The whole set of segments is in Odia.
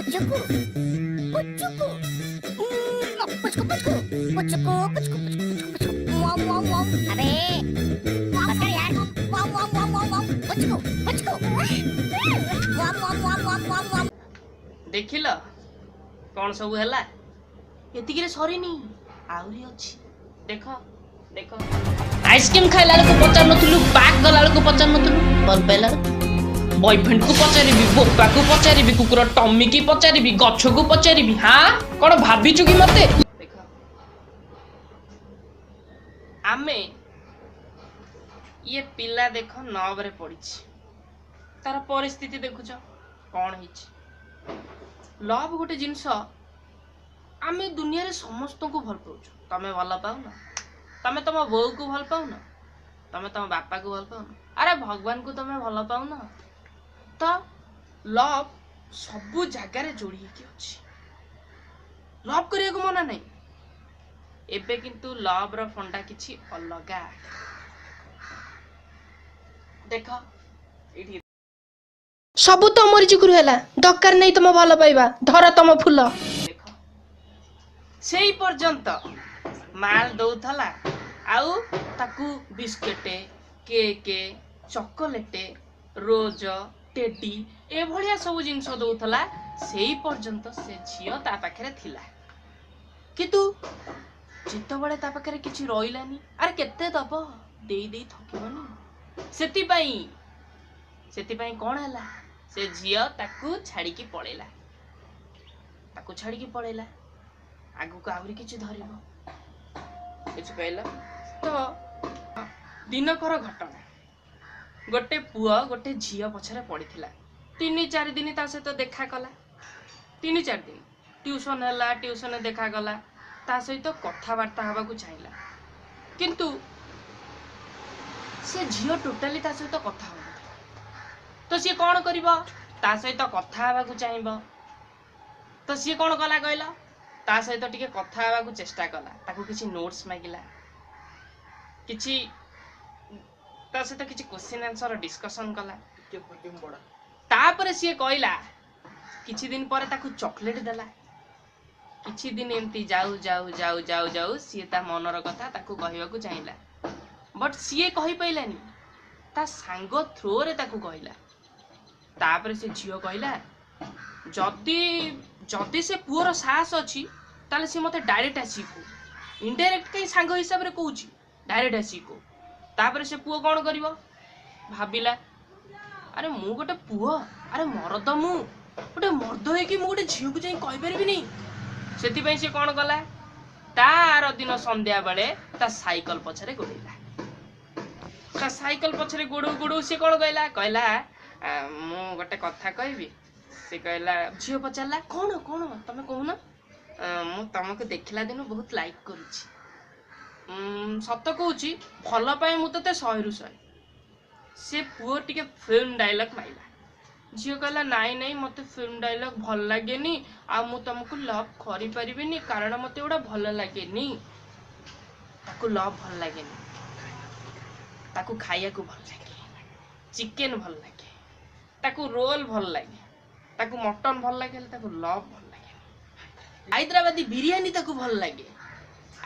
ପୁଚୁକୁ ପୁଚୁକୁ, ପୁଚକୁ ପୁଚକୁ ପୁଚକୁ ପୁଚକୁ ପୁଚକୁ ପୁଚକୁ, ୱାଓ ୱାଓ ୱାଓ। अबे बस कर यार। Wow wow wow wow wow, ପୁଚକୁ ପୁଚକୁ, wow wow wow wow wow wow. ଦେଖିଲ କ'ଣ ସବୁ ହେଲା? ଏତିକିରେ ସରିନି, ଆହୁରି ଅଛି। ଦେଖ ଦେଖ, ଆଇସ୍କ୍ରିମ୍ ଖାଇଲା ବେଳକୁ ପଚାରୁନଥିଲୁ, ପାର୍କ ଗଲା ବେଳକୁ ପଚାରୁନଥିଲୁ, ଭଲ ପାଇଲା ବେଳକୁ ବୟଫ୍ରେଣ୍ଡକୁ ପଚାରିବି, ବୋପାକୁ ପଚାରିବି, କୁକୁର ଟମିକି ପଚାରିବି, ଗଛକୁ ପଚାରିବି। ହଁ, କ'ଣ ଭାବିଛୁ କି ମତେ? ଦେଖ, ଆମେ ଇଏ ପିଲା ଦେଖ, ନବରେ ପଡ଼ିଛି। ତାର ପରିସ୍ଥିତି ଦେଖୁଛ କ'ଣ ହେଇଛି? ଲଭ୍ ଗୋଟେ ଜିନିଷ, ଆମେ ଦୁନିଆରେ ସମସ୍ତଙ୍କୁ ଭଲ ପାଉଛୁ। ତମେ ଭଲ ପାଉନ? ତମେ ତମ ବୋଉକୁ ଭଲ ପାଉନ? ତମେ ତମ ବାପାକୁ ଭଲ ପାଉନ? ଆରେ ଭଗବାନକୁ ତମେ ଭଲ ପାଉନ? ତ ଲଭ୍ ସବୁ ଜାଗାରେ ଯୋଡ଼ି ହେଇକି ଅଛି। ଲଭ୍ କରିବାକୁ ମନା ନାହିଁ। ଏବେ କିନ୍ତୁ ଲଭ୍ର ଫଣ୍ଡା କିଛି ଅଲଗା। ଦେଖ ଏଇଠି। ସବୁ ତମରି ଯୋଗୁରୁ ହେଲା। ଦରକାର ନାହିଁ ତମ ଭଲ ପାଇବା। ଧର ତମ ଫୁଲ। ଦେଖ, ସେଇ ପର୍ଯ୍ୟନ୍ତ ମାଲ ଦଉଥିଲା ଆଉ ତାକୁ ବିସ୍କେଟ, କେକ୍, ଚକୋଲେଟ, ରୋଜ, ଟେଡି ଏଭଳିଆ ସବୁ ଜିନିଷ ଦଉଥିଲା। ସେଇ ପର୍ଯ୍ୟନ୍ତ ସେ ଝିଅ ତା ପାଖରେ ଥିଲା। କିନ୍ତୁ ଯେତେବେଳେ ତା ପାଖରେ କିଛି ରହିଲାନି, ଆରେ କେତେ ଦବ? ଦେଇ ଦେଇ ଥକିବନି? ସେଥିପାଇଁ କ'ଣ ହେଲା? ସେ ଝିଅ ତାକୁ ଛାଡ଼ିକି ପଳେଇଲା। ତାକୁ ଛାଡ଼ିକି ପଳେଇଲା। ଆଗକୁ ଆହୁରି କିଛି ଧରିବ, ବୁଝିପାରିଲ ତ? ଦିନକର ଘଟଣା, ଗୋଟେ ପୁଅ ଗୋଟେ ଝିଅ ପଛରେ ପଡ଼ିଥିଲା। 3-4 ଦିନ ତା ସହିତ ଦେଖା କଲା। 3-4 ଦିନ ଟ୍ୟୁସନ୍ ହେଲା, ଟ୍ୟୁସନରେ ଦେଖା କଲା, ତା ସହିତ କଥାବାର୍ତ୍ତା ହେବାକୁ ଚାହିଁଲା। କିନ୍ତୁ ସେ ଝିଅ ଟୋଟାଲି ତା ସହିତ କଥା ହଉନଥିଲା। ତ ସିଏ କ'ଣ କରିବ? ତା ସହିତ କଥା ହେବାକୁ ଚାହିଁବ। ତ ସିଏ କ'ଣ କଲା କହିଲ? ତା ସହିତ ଟିକେ କଥା ହେବାକୁ ଚେଷ୍ଟା କଲା। ତାକୁ କିଛି ନୋଟ୍ସ ମାଗିଲା, କିଛି ତା ସହିତ କିଛି କୋଶ୍ଚିନ୍ ଆନ୍ସର ଡିସ୍କସନ୍ କଲା। ତାପରେ ସିଏ କହିଲା, କିଛି ଦିନ ପରେ ତାକୁ ଚକୋଲେଟ୍ ଦେଲା। କିଛି ଦିନ ଏମିତି ଯାଉ ଯାଉ ଯାଉ ଯାଉ ଯାଉ ସିଏ ତା ମନର କଥା ତାକୁ କହିବାକୁ ଚାହିଁଲା। ବଟ୍ ସିଏ କହିପାରିଲାନି, ତା ସାଙ୍ଗ ଥ୍ରୋରେ ତାକୁ କହିଲା। ତାପରେ ସେ ଝିଅ କହିଲା, ଯଦି ସେ ପୁଅର ସାହସ ଅଛି, ତାହେଲେ ସେ ମୋତେ ଡାଇରେକ୍ଟ ଆସିକି କହୁ। ଇନଡାଇରେକ୍ଟ କାହିଁ ସାଙ୍ଗ ହିସାବରେ କହୁଛି? ଡାଇରେକ୍ଟ ଆସିକି କହୁ। ତାପରେ ସେ ପୁଅ କ'ଣ କରିବ ଭାବିଲା, ଆରେ ମୁଁ ଗୋଟେ ପୁଅ, ଆରେ ମରଦ, ମୁଁ ଗୋଟେ ମର୍ଦ ହେଇକି ମୁଁ ଗୋଟେ ଝିଅକୁ ଯାଇ କହିପାରିବିନି? ସେଥିପାଇଁ ସେ କ'ଣ କଲା? ତା ଆର ଦିନ ସନ୍ଧ୍ୟା ବେଳେ ତା ସାଇକେଲ ପଛରେ ଗୋଡ଼େଇଲା। ତା ସାଇକେଲ ପଛରେ ଗୋଡ଼ଉ ଗୋଡ଼ଉ ସେ କ'ଣ କହିଲା? କହିଲା, ମୁଁ ଗୋଟେ କଥା କହିବି। ସେ କହିଲା, ଝିଅ ପଚାରିଲା, କ'ଣ କ'ଣ ତମେ କହୁନ? ମୁଁ ତମକୁ ଦେଖିଲା ଦିନୁ ବହୁତ ଲାଇକ୍ କରୁଛି। ସତ କହୁଛି, ଭଲ ପାଏ ମୁଁ ତତେ 100ରୁ 100। ସେ ପୁଅ ଟିକେ ଫିଲ୍ମ ଡାଇଲଗ ମାଇଲା। ଝିଅ କହିଲା, ନାଇଁ ନାଇଁ, ମୋତେ ଫିଲ୍ମ ଡାଇଲଗ ଭଲ ଲାଗେନି ଆଉ ମୁଁ ତମକୁ ଲଭ୍ କରିପାରିବିନି, କାରଣ ମୋତେ ଏଗୁଡ଼ା ଭଲ ଲାଗେନି। ତାକୁ ଲଭ୍ ଭଲ ଲାଗେନି, ତାକୁ ଖାଇବାକୁ ଭଲ ଲାଗେ। ଚିକେନ ଭଲ ଲାଗେ ତାକୁ, ରୋଲ ଭଲ ଲାଗେ ତାକୁ, ମଟନ ଭଲ ଲାଗେ, ହେଲେ ତାକୁ ଲଭ୍ ଭଲ ଲାଗେନି। ହାଇଦ୍ରାବାଦୀ ବିରିୟାନୀ ତାକୁ ଭଲ ଲାଗେ।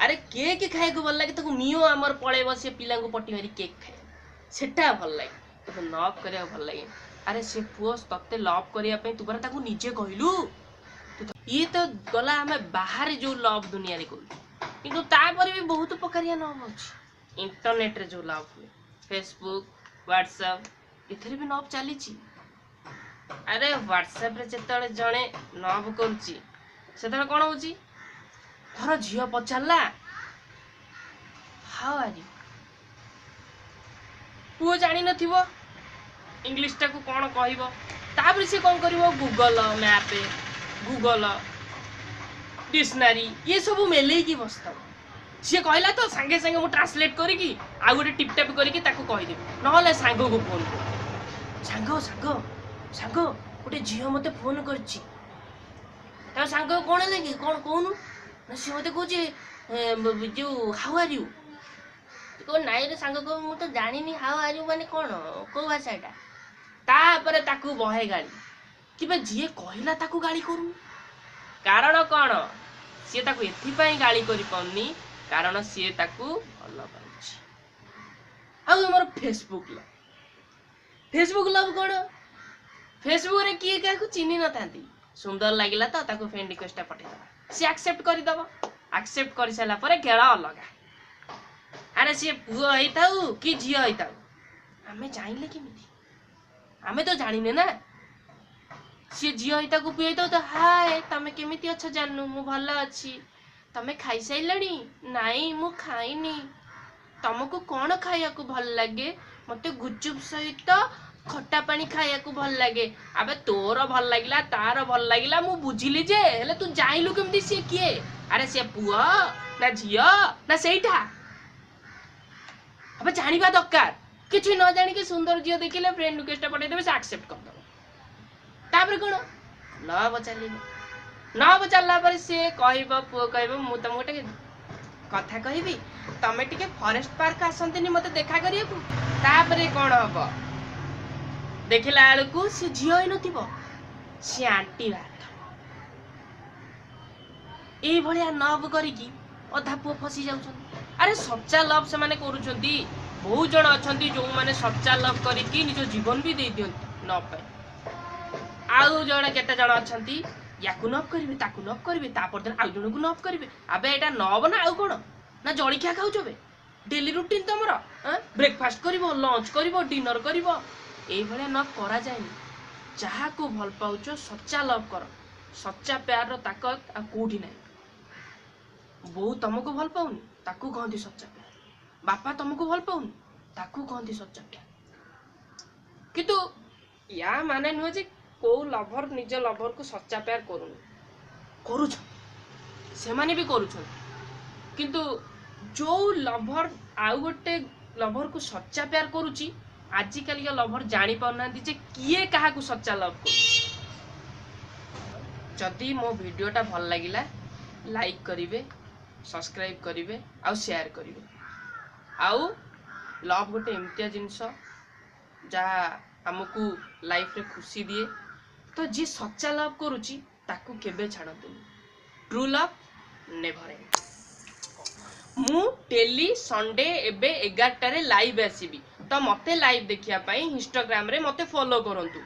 ଆରେ କେକ୍ ଖାଇବାକୁ ଭଲ ଲାଗେ ତାକୁ। ମିଓ ଆମର ପଳେଇବ ସେ ପିଲାଙ୍କୁ ପଟି ମାରି କେକ୍ ଖାଇବାକୁ, ସେଟା ଭଲ ଲାଗେ ତାକୁ। ଲଭ୍ କରିବାକୁ ଭଲ ଲାଗେ। ଆରେ ସେ ପୁଅ ତତେ ଲଭ୍ କରିବା ପାଇଁ ତୁ ପରା ତାକୁ ନିଜେ କହିଲୁ। ଇଏ ତ ଗଲା ଆମେ ବାହାରେ ଯୋଉ ଲଭ୍ ଦୁନିଆରେ କରୁଛୁ। କିନ୍ତୁ ତାପରେ ବି ବହୁତ ପ୍ରକାରିଆ ଲଭ୍ ଅଛି। ଇଣ୍ଟରନେଟରେ ଯୋଉ ଲଭ୍ ହୁଏ, ଫେସବୁକ୍, ହ୍ୱାଟ୍ସଆପ୍, ଏଥିରେ ବି ଲଭ୍ ଚାଲିଛି। ଆରେ ହ୍ୱାଟ୍ସଆପରେ ଯେତେବେଳେ ଜଣେ ଲଭ୍ କରୁଛି, ସେତେବେଳେ କ'ଣ ହଉଛି? ଧର ଝିଅ ପଚାରିଲା, "How are you?" ପୁଅ ଜାଣିନଥିବ ଇଂଲିଶଟାକୁ କ'ଣ କହିବ। ତାପରେ ସିଏ କ'ଣ କରିବ? ଗୁଗଲ ମ୍ୟାପ୍, ଗୁଗଲ ଡିକ୍ସନାରୀ ଇଏ ସବୁ ମେଲେଇକି ବସିଥିବ। ସିଏ କହିଲା ତ ସାଙ୍ଗେ ସାଙ୍ଗେ ମୁଁ ଟ୍ରାନ୍ସଲେଟ୍ କରିକି ଆଉ ଗୋଟେ ଟିପ୍ ଟାପ୍ କରିକି ତାକୁ କହିଦେବି, ନହେଲେ ସାଙ୍ଗକୁ ଫୋନ୍ କର। ସାଙ୍ଗ, ସାଙ୍ଗ, ସାଙ୍ଗ, ଗୋଟେ ଝିଅ ମୋତେ ଫୋନ୍ କରିଛି। ତା ସାଙ୍ଗ, କ'ଣ ହେଲା କି? କ'ଣ କହୁନୁ? ନା, ସିଏ ମୋତେ କହୁଛି ଯୋଉ "How are you?" କହ। ନାଇଁ ରେ ସାଙ୍ଗ କହ, ମୁଁ ତ ଜାଣିନି ହାଉ are you ମାନେ କ'ଣ, କୋଉ ଭାଷା ଏଟା? ତାପରେ ତାକୁ ବହେ ଗାଳି। କିମ୍ବା ଯିଏ କହିଲା ତାକୁ ଗାଳି କରୁନି। କାରଣ କ'ଣ? ସିଏ ତାକୁ ଏଥିପାଇଁ ଗାଳି କରିପାରୁନି, କାରଣ ସିଏ ତାକୁ ଭଲ ପାଉଛି। ଆଉ ଆମର ଫେସବୁକ୍ ଲଭ୍। ଫେସବୁକ୍ ଲଭ୍ କ'ଣ? ଫେସବୁକ୍ରେ କିଏ କାହାକୁ ଚିହ୍ନି ନଥାନ୍ତି, ସୁନ୍ଦର ଲାଗିଲା ତ ତାକୁ ଫ୍ରେଣ୍ଡ ରିକ୍ୱେଷ୍ଟଟା ପଠେଇଦେବା, ସିଏ ଆକ୍ସେପ୍ଟ କରିଦେବ। ଆକ୍ସେପ୍ଟ କରିସାରିଲା ପରେ ଖେଳ ଅଲଗା। ଆରେ ସିଏ ପୁଅ ହେଇଥାଉ କି ଝିଅ ହେଇଥାଉ, ଆମେ ଜାଣିଲେ କେମିତି? ଆମେ ତ ଜାଣିନେ ନା। ସିଏ ଝିଅ ହେଇଥାଉ କି ପୁଅ ହେଇଥାଉ, ତ ହାଏ, ତମେ କେମିତି ଅଛ ଜାନୁ? ମୁଁ ଭଲ ଅଛି। ତମେ ଖାଇସାରିଲଣି? ନାଇଁ, ମୁଁ ଖାଇନି। ତମକୁ କ'ଣ ଖାଇବାକୁ ଭଲ ଲାଗେ? ମତେ ଗୁପଚୁପ ସହିତ ଖଟା ପାଣି ଖାଇବାକୁ ଭଲ ଲାଗେ। ଆବେ, ତୋର ଭଲ ଲାଗିଲା, ତାର ଭଲ ଲାଗିଲା, ମୁଁ ବୁଝିଲି ଯେ, ହେଲେ ତୁ ଜାଣିଲୁ କେମିତି ସିଏ କିଏ? ଆରେ ସିଏ ପୁଅ ନା ଝିଅ ନା ସେଇଟା ଆବେ ଜାଣିବା ଦରକାର। କିଛି ନ ଜାଣିକି ସୁନ୍ଦର ଝିଅ ଦେଖିଲେ ଫ୍ରେଣ୍ଡ ରିକ୍ୱେଷ୍ଟଟା ପଠେଇଦେବେ, ସେ ଆକ୍ସେପ୍ଟ କରିଦେବ। ତାପରେ କ'ଣ? ଲଭ ଚାଲିବ। ଲଭ ଚାଲିଲା ପରେ ସିଏ କହିବ, ପୁଅ କହିବ, ମୁଁ ତମକୁ ଗୋଟେ କଥା କହିବି, ତମେ ଟିକେ ଫରେଷ୍ଟ ପାର୍କ ଆସନ୍ତିନି ମତେ ଦେଖା କରିବାକୁ। ତାପରେ କ'ଣ ହବ? ଦେଖିଲା ବେଳକୁ ସେ ଝିଅ ହେଇନଥିବ, ସିଏ ଆଣ୍ଟି ବାହାରିଥିବ। ଏଇଭଳିଆ ଲଭ୍ କରିକି ଅଧା ପୁଅ ଫସି ଯାଉଛନ୍ତି। ଆରେ ସଚ୍ଚା ଲଭ୍ ସେମାନେ କରୁଛନ୍ତି। ବହୁତ ଜଣ ଅଛନ୍ତି ଯୋଉମାନେ ସଚ୍ଚା ଲଭ୍ କରିକି ନିଜ ଜୀବନ ବି ଦେଇ ଦିଅନ୍ତି ଲଭ୍ ପାଇଁ। ଆଉ ଜଣେ କେତେ ଜଣ ଅଛନ୍ତି, ୟାକୁ ଲଭ୍ କରିବେ, ତାକୁ ଲଭ୍ କରିବେ, ତା ପରଦିନ ଆଉ ଜଣକୁ ଲଭ୍ କରିବେ। ଆବେ, ଏଇଟା ଲଭ୍ ନା ଆଉ କ'ଣ? ନା ଜଳିଖିଆ ଖାଉଛ ବେ ଡେଲି ରୁଟିନ୍ ତମର? ବ୍ରେକଫାଷ୍ଟ କରିବ, ଲଞ୍ଚ କରିବ, ଡିନର କରିବ। ଏଇଭଳିଆ ଲଭ୍ କରାଯାଏନି। ଯାହାକୁ ଭଲ ପାଉଛ, ସଚ୍ଚା ଲଭ୍ କର। ସଚ୍ଚା ପ୍ୟାରର ତାକତ ଆଉ କୋଉଠି ନାହିଁ। ବୋଉ ତମକୁ ଭଲ ପାଉନି, ତାକୁ କହନ୍ତି ସଚ୍ଚା ପ୍ୟାର। ବାପା ତମକୁ ଭଲ ପାଉନି, ତାକୁ କହନ୍ତି ସଚ୍ଚା ପ୍ୟାର। କିନ୍ତୁ ୟା ମାନେ ନୁହେଁ ଯେ କୋଉ ଲଭର ନିଜ ଲଭରକୁ ସଚ୍ଚା ପ୍ୟାର କରୁନି। କରୁଛନ୍ତି, ସେମାନେ ବି କରୁଛନ୍ତି। କିନ୍ତୁ ଯୋଉ ଲଭର ଆଉ ଗୋଟେ ଲଭରକୁ ସଚ୍ଚା ପ୍ୟାର କରୁଛି, ଆଜିକାଲିକା ଲଭର ଜାଣିପାରୁନାହାନ୍ତି ଯେ କିଏ କାହାକୁ ସଚ୍ଚା ଲଭ୍ କରୁଛି। ଯଦି ମୋ ଭିଡ଼ିଓଟା ଭଲ ଲାଗିଲା, ଲାଇକ୍ କରିବେ, ସବସ୍କ୍ରାଇବ୍ କରିବେ ଆଉ ସେୟାର କରିବେ। ଆଉ ଲଭ୍ ଗୋଟେ ଏମିତିଆ ଜିନିଷ ଯାହା ଆମକୁ ଲାଇଫରେ ଖୁସି ଦିଏ। ତ ଯିଏ ସଚ୍ଚା ଲଭ୍ କରୁଛି, ତାକୁ କେବେ ଛାଡ଼ନ୍ତୁନି। True love never end. ମୁଁ ଡେଲି ସଣ୍ଡେ ଏବେ 11ଟାରେ ଲାଇଭ୍ ଆସିବି। ତ ମୋତେ ଲାଇଭ୍ ଦେଖିବା ପାଇଁ ଇନଷ୍ଟାଗ୍ରାମରେ ମୋତେ ଫଲୋ କରନ୍ତୁ।